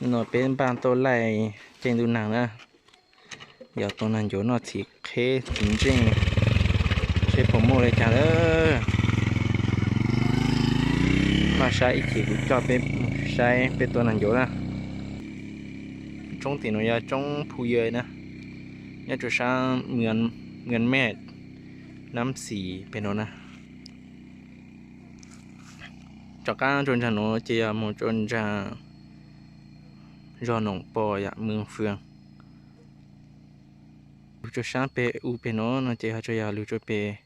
No peb npaj tuaj laij caij ntuj nag na, yog tua nag ncuav noj txiv qheb txiv ntseej, seb puas muaj li cas lawm. Maj saib ib chim kuv coj peb saib peb tua nag ncuav na. Roob tim no yog roob Phu Yawg na, nyob rau sab Mws Mej, Nab Xis pem no na. Rov qab rau nram no ces yog mus rau nram zos Noom Pos yom, Mws Fwv. Lug rau sab pem u pem no no ces ho tsuas yog lug rau pem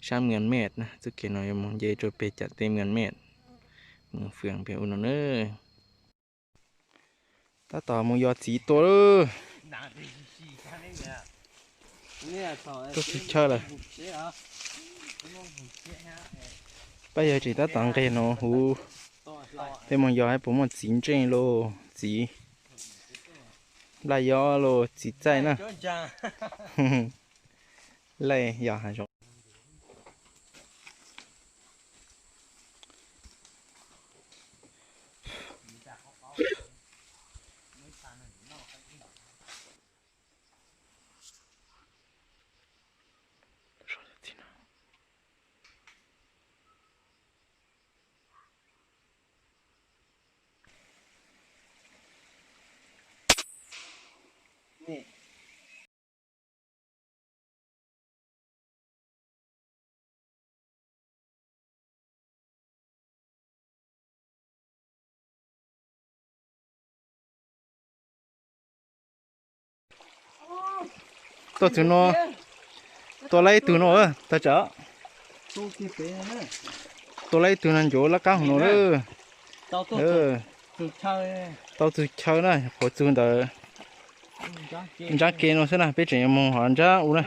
sab Mws Mej na, txuj kev no yuav mus nce rau pem cam teb Mws Mej, Mws Fwv pem u no na. Tab tom mus yos txiv tua lawm. Tuaj txug chaw lawm. Pab yawg tseem tab tom nqes no huv, peb mus yos saib puas muaj txiv ntseej los txiv laj yob los txiv txaij na. Laij yos hav zoov. Tuaj txug no, tua laib ib tug no tag tsam. Tua laib ib tug nag ncuav lab qab hauv no lawm. Tau txug chaw na, qhuav txug ntawd nrab ke no xwb na, peb tseem yuav mus hov nrab u na.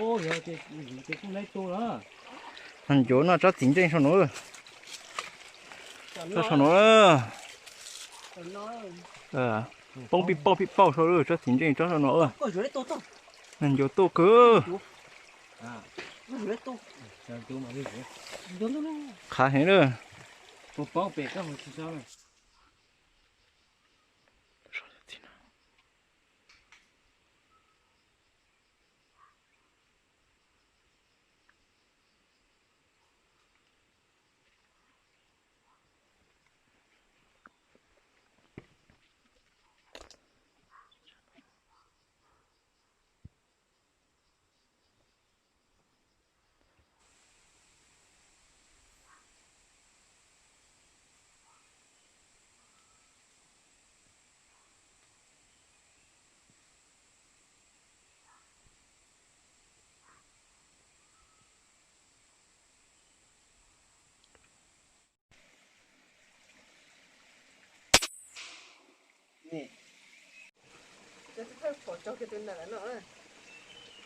Nag ncuav noj tsob txiv ntseej sau no. Tsob sau no. Poob pij pauj pij pauj sau tsob txiv ntseej tsob sau no. Nag ncuav tuaj kawg. Qhav heev lawm.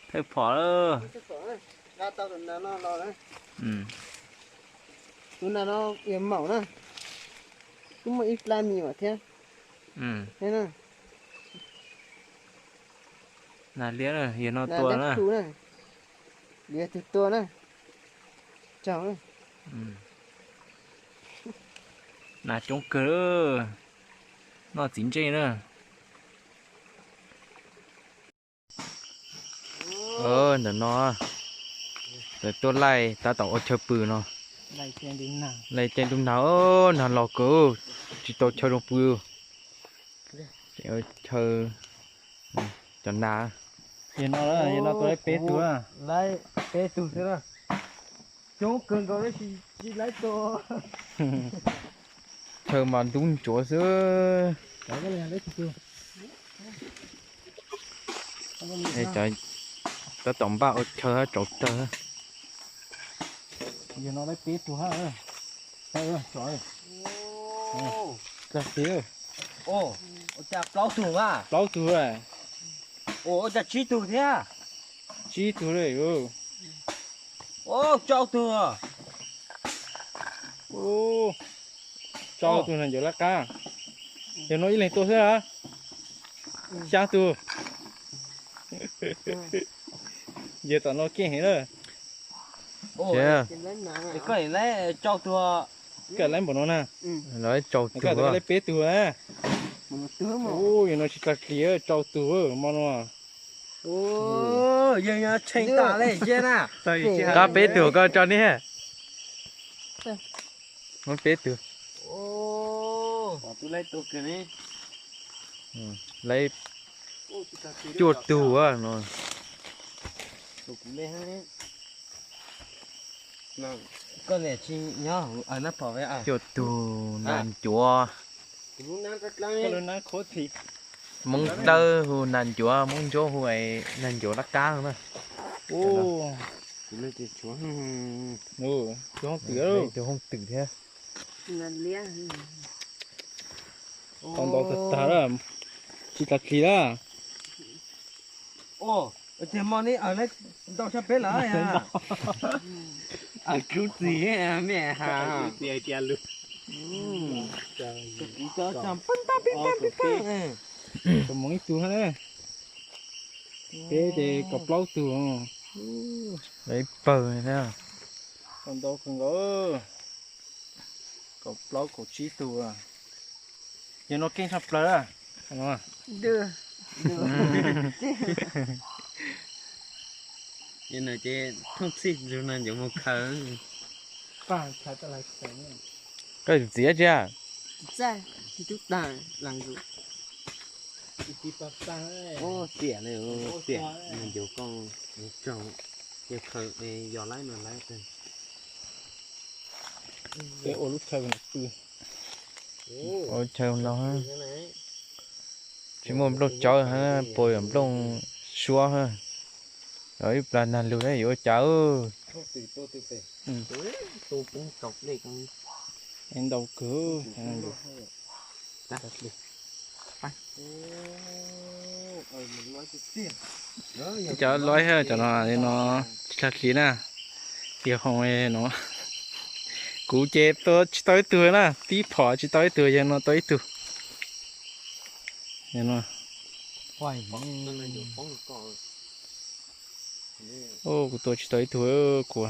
Thawj phom lawm. Tus nas no yog maum na, kuj muaj ib plab mis thiab. Nas liab, yog no tua na. Yog tug tua na. Tsaug. Nas coob kawg, noj txiv ntseej na. Ntawm no, lawv tuaj laij tab tom ua chaw pw no. Laij caij ntuj nag, nag los kawg, tsis tau chaw zoo pw. Chaw, cov nas. Yog no, yog no tua laib peb tug, laib peb tug xwb na. Coob kawg nkaus tab sis tsis laib tua. Chaw mas ntub ntsuav xwb. Tab tom npaj ua chaw hab tsauv tawg. Yog no laib peb tug hab. Tag sis, ua cas plaub tug a? Plaub tug a. Ua cas tsib tug thiab? Tsib tug li. Tsau tug. Tsau tug nag ncuav lab qab. Yog no ib leeg tua xwb a? Xya tug. Yog tom no keej heev na. Koj laib npaum no na. Koj laib peb tug na. Ub, yog no tsis tag kis rau tug mo no. Yog tshee tas le na. Qab peb tug koj tso niag. Muab peb tug. Lawv cuaj tug no. Cuaj tug nas ncuav. Hmoob Dawb hu nas ncuav, Hmoob Ntsuab hu nas ncuav laj kab na. Tus hoob twm thiab. Tau ntau tag tag, tsis tag kis lawm. Tiag mo ne, ntau tshaj peb lawm. Kub txiv me ha. Tus hmoob ib tug na. Peb ces kaum plaub tug. Ib pawg thiab. Tau ntau kawg nkaus. Kaum plaub kaum tsib tug. Yog no keej tshaj plaws. Ces thooj txhij zus nas ncuav mus khaws. Koj txiav tsis? Tiam li tiam nas ncuav koj mus tsaug, yog khaws yog laib no laib. Peb ua lub chaw no pw. Ua chaw no tsis muaj nplooj tsawb, puas yog nplooj suab. Yog ib plag nag lug yuav ua cas. Ntau kawg. Cov loib cov no, no tsis tag kis na. Tias hoo no, kuv ces tsis tau ib tug na, tib phom tsis tau ib tug, yog no tau ib tug. Kuv tua tsis tau ib tug kuv.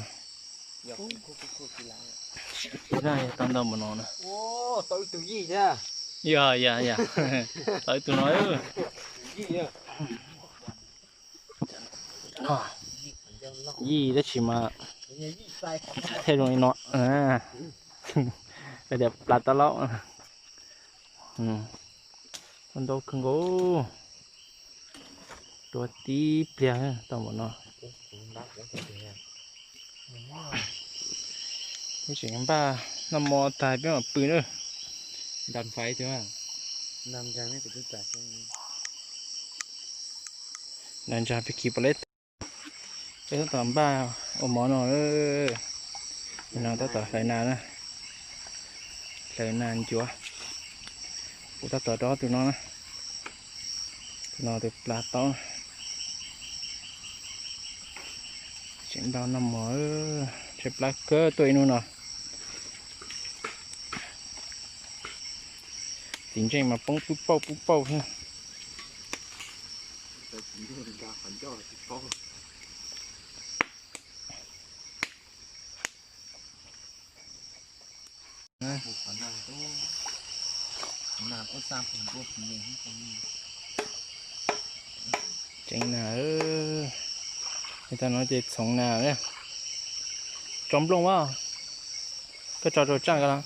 Tau ntau npaum no na. Yog, yog, yog. Tau ib tug no. Yij tab sis mas thiaj zoo li no. Tias plas tab laub. Tau ntau kawg nkaus. Tua tib pliag tau npaum no. Peb tseem npaj noj mov tag peb mam pw na. Nag ntsa peb kis pom leb. Peb tab tom npaj ua mov no. No tab tom hlawv nas na. Hlawv nas ncuav. Kuv tab tom rau tus no na. Tus no tus plas taub. Tseem npaj noj mov, tshaib plab kawg tuaj ib hnub no. Txiv ntseej mas poob pub pauj pub pauj thiab. Tseev nas, tau no ces txhoov nas, tso nplooj mas, koj tso rau tsaj ko los.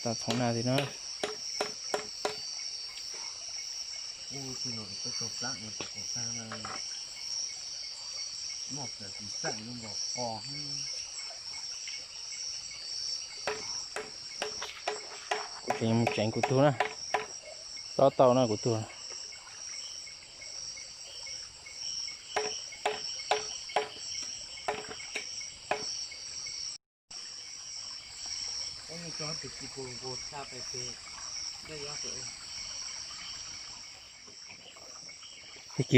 Txhoov nas tim no. Kuv tseem mus tseev kuv tug na, tob tau na kuv tug. Tag kis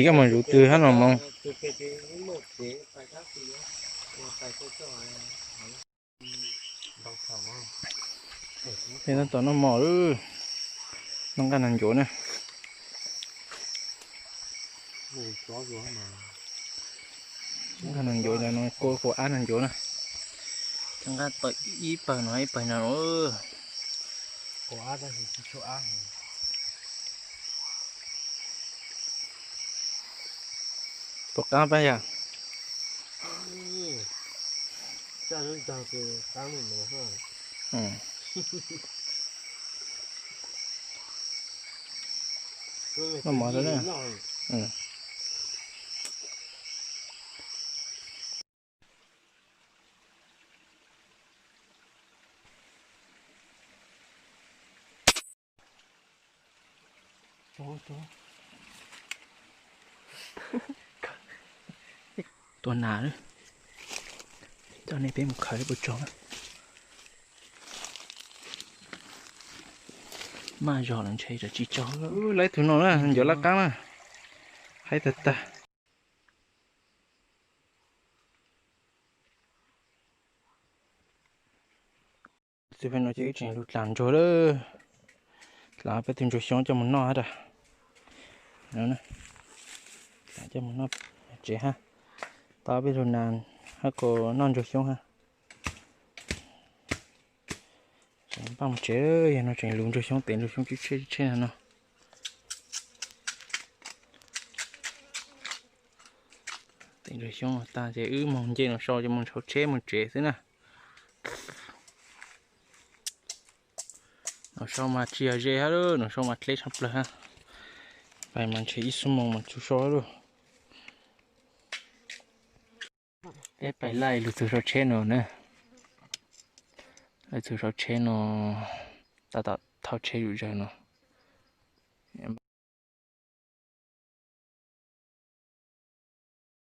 koj mus zuv twg hab no mus. Peb tab tom noj mov, noj nqaij nas ncuav na. Noj nqaij nas ncuav no, kua ab nas ncuav na. Noj nqaij tau ib pawg no ib pawg no. Puas qab pab yog? Noj mov rau ne. Tua nas, coj nej peb mus khaws puas tsaug. Maj zog los ntshe tsis tsaug. Laib tug no na, ncov laj qaab na. Haib tag tag. Tus pem no ces wb tseem lug dlam ntsuag lawm. Dlam peb tug ntsuag xyoob coj mus noj hab. Dlam coj mus noj tsev hab. Tau peb lug nas hab kuas noj ntsuag xyoob hab. Tseem npaj mus tsev, yog no tseem lug ntsuag xyoob, tes ntsuag xyoob tsib tsheb tsib tsheb no. Tes ntsuag xyoob tag ces wb moog nce no sau ces moog ntshauv tsheb mus tsev xwb na. No sau mas tsis yog ze hab lauj, no sau mas dleb tshaj plawg hab. Pais mas ntshe ib xuab moos mas txug sau hab lauj. Peb pais laij lug txug sau tsheb no na. Laij txug sau tsheb no, tab tom thauj tsheb zom zaws no.